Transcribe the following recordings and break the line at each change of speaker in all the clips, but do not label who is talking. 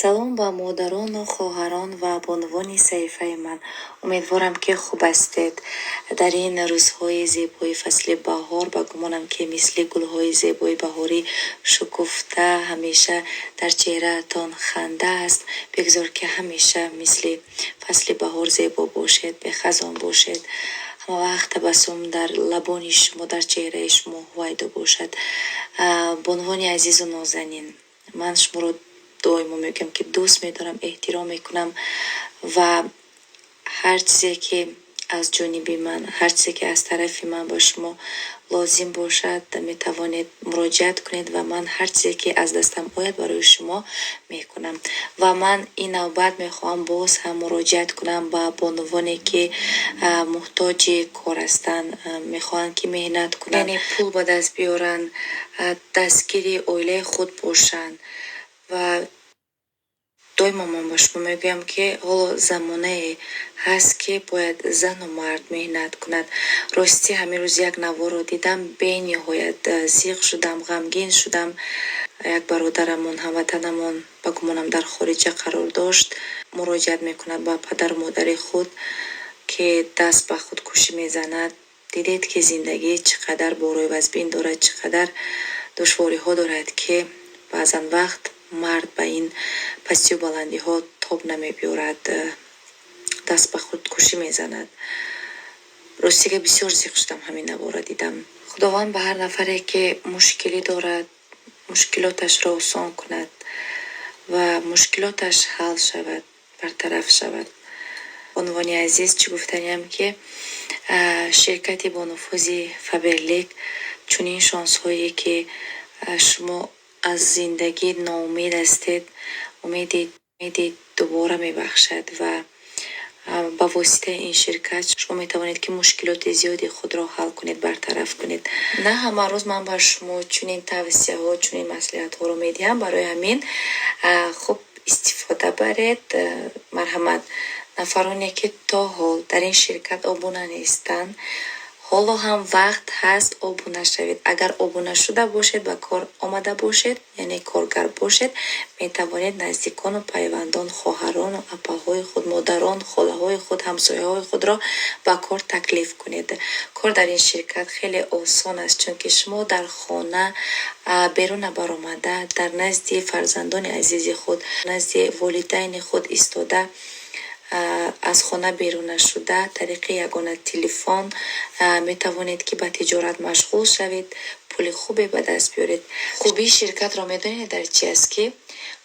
Салом ба модарону хоҳарон ва бонувони саҳифаи ман. Умедворам, ки хуб ҳастед. Дар ин рӯзҳои зебои фасли баҳор, ба гумонам, ки мисли гулҳои зебои баҳорӣ шукуфта, ҳамеша дар чеҳраатон ханда аст. Бигзор, ки ҳамеша мисли фасли баҳор зебо бошед, бехазон бошед. Ҳамавақт табассум дар лабони шумо, дар чеҳраи шумо ҳувайдо бошад. Бонувони азизу нозанин, ман шуморо доимо мегӯям, ки дӯст медорам, эҳтиром мекунам ва ҳар чизе, ки аз ҷониби ман, ҳар чизе, ки аз тарафи ман ба шумо лозим бошад, метавонед муроҷиат кунед ва ман ҳар чизе, ки аз дастам ояд, барои шумо мекунам. Ва ман ин навбат мехоҳам боз ҳам муроҷиат кунам ба бонувоне, ки муҳтоҷи кор ҳастанд, мехоҳанд, ки меҳнат кунанд, яъне пул ба даст биёранд, дастгири оилаи худ бошанд. Ва доимо ман ба шумо мегӯям, ки ҳоло замонае ҳаст, ки бояд зану мард меҳнат кунад. Ростӣ, ҳамин рӯз як наворро дидам, бениҳоят зиқ шудам, ғамгин шудам. Як бародарамон, ҳамватанамон, ба гумонам, дар хориҷа қарор дошт, муроҷиат мекунад ба падару модари худ, ки даст ба худкушӣ мезанад. Дидед, ки зиндагӣ чӣ қадар борои вазбин дорад, чӣ қадар душвориҳо дорад, ки баъзан вақт мард ба ин пастию баландиҳо тоб намебиёрад, даст ба худкушӣ мезанад. Ростига, бисёр зиқ шудам, ҳамин наворро дидам. Худованд ба ҳар нафаре, ки мушкилӣ дорад, мушкилоташро осон кунад ва мушкилоташ ҳал шавад, бартараф шавад. Бонувони азиз, чӣ гуфтаниам, ки ширкати бонуфузи Фаберлик чунин шонсҳое, ки шумо аз зиндагӣ ноумед ҳастед, умеди дубора мебахшад ва ба воситаи ин ширкат шумо метавонед, ки мушкилоти зиёди худро ҳал кунед, бартараф кунед. На ҳама рӯз ман ба шумо чунин тавсияҳо, чунин маслиҳатҳоро медиҳам. Барои ҳамин хуб истифода баред. Марҳамат, нафароне, ки то ҳол дар ин ширкат обуна нестанд, ҳоло ҳам вақт ҳаст, обуна шавед. Агар обуна шуда бошед, ба кор омада бошед, яъне коргар бошед, метавонед наздикону пайвандон, хоҳарону апаҳои худ, модарон, холаҳои худ, ҳамсояҳои худро ба кор таклиф кунед. Кор дар ин ширкат хеле осон аст, чунки шумо дар хона, берун набаромада, дар назди фарзандони азизи худ, назди волидайни худ истода, аз хона берун нашуда, тариқи ягона телефон метавонед, ки ба тиҷорат машғул шавед, пули хубе ба даст биёред. Хубии ширкатро медонед дар чи аст? Ки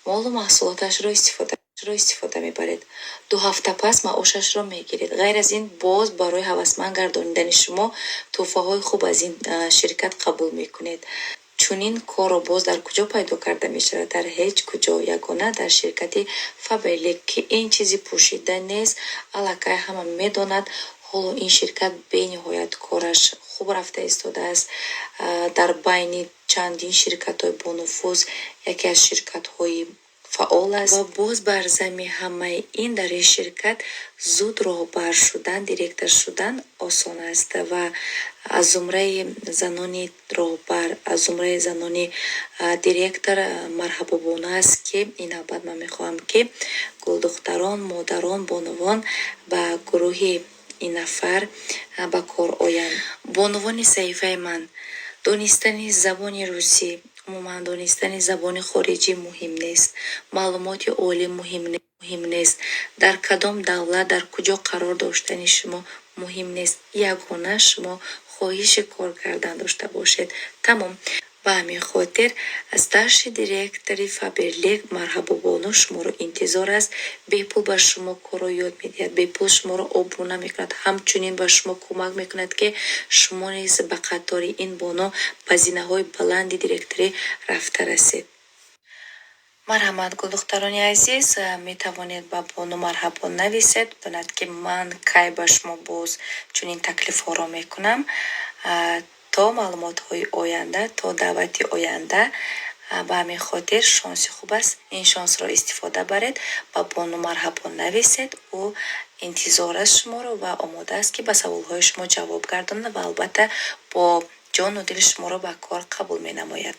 молу маҳсулоташро истифода мебаред, 2 ҳафта пас маошашро мегиред. Ғайр аз ин, боз барои ҳавасманд гардонидани шумо тӯҳфаҳои хуб аз ин ширкат қабул мекунед. Чунин корро боз дар куҷо пайдо карда мешавад? Дар ҳеҷ куҷо, ягона дар ширкати Фаберлик, ки ин чизи пӯшида нест, аллакай ҳама медонад. Ҳоло ин ширкат бениҳоят кораш хуб рафта истодааст. Дар байни чандин ширкатҳои бонуфуз яке аз ширкатҳои фаъол аст. Ва боз бар зами ҳамаи ин, дар ин ширкат зуд роҳбар шудан, директор шудан осон аст ва аз зумраи занони роҳбар, аз зумраи занони директор марҳабобона аст, ки ин навбат ман мехоҳам, ки гулдухтарон, модарон, бонувон ба гурӯҳи ин нафар ба кор оянд. Бонувони саҳифаи ман, донистани забони русӣ, умуман донистани забони хориҷӣ муҳим нест, маълумоти олӣ муҳим нест, дар кадом давлат, дар куҷо қарор доштани шумо муҳим нест. Ягона шумо хоҳиши кор кардан дошта бошед, тамом. Ба ҳамин хотир старший директори Фаберлик Марҳабобону шуморо интизор аст. Бепул ба шумо корро ёд медиҳад, бепул шуморо обуна мекунад, ҳамчунин ба шумо кӯмак мекунад, ки шумо низ ба қатори ин бону ба зинаҳои баланди директорӣ рафта расед. Марҳамат, гулдухтарони азиз, метавонед ба бону Марҳабо нависед, донад, ки ман кай ба шумо боз чунин таклифҳоро мекунам. То маълумотҳои оянда, то даъвати оянда. Ба ҳамин хотир шонси хуб аст, ин шонсро истифода баред, ба бону Марҳабо нависед. Ӯ интизор аст шуморо ва омода аст, ки ба саволҳои шумо ҷавоб гардонад ва албатта бо ҷону дил шуморо ба кор қабул менамояд.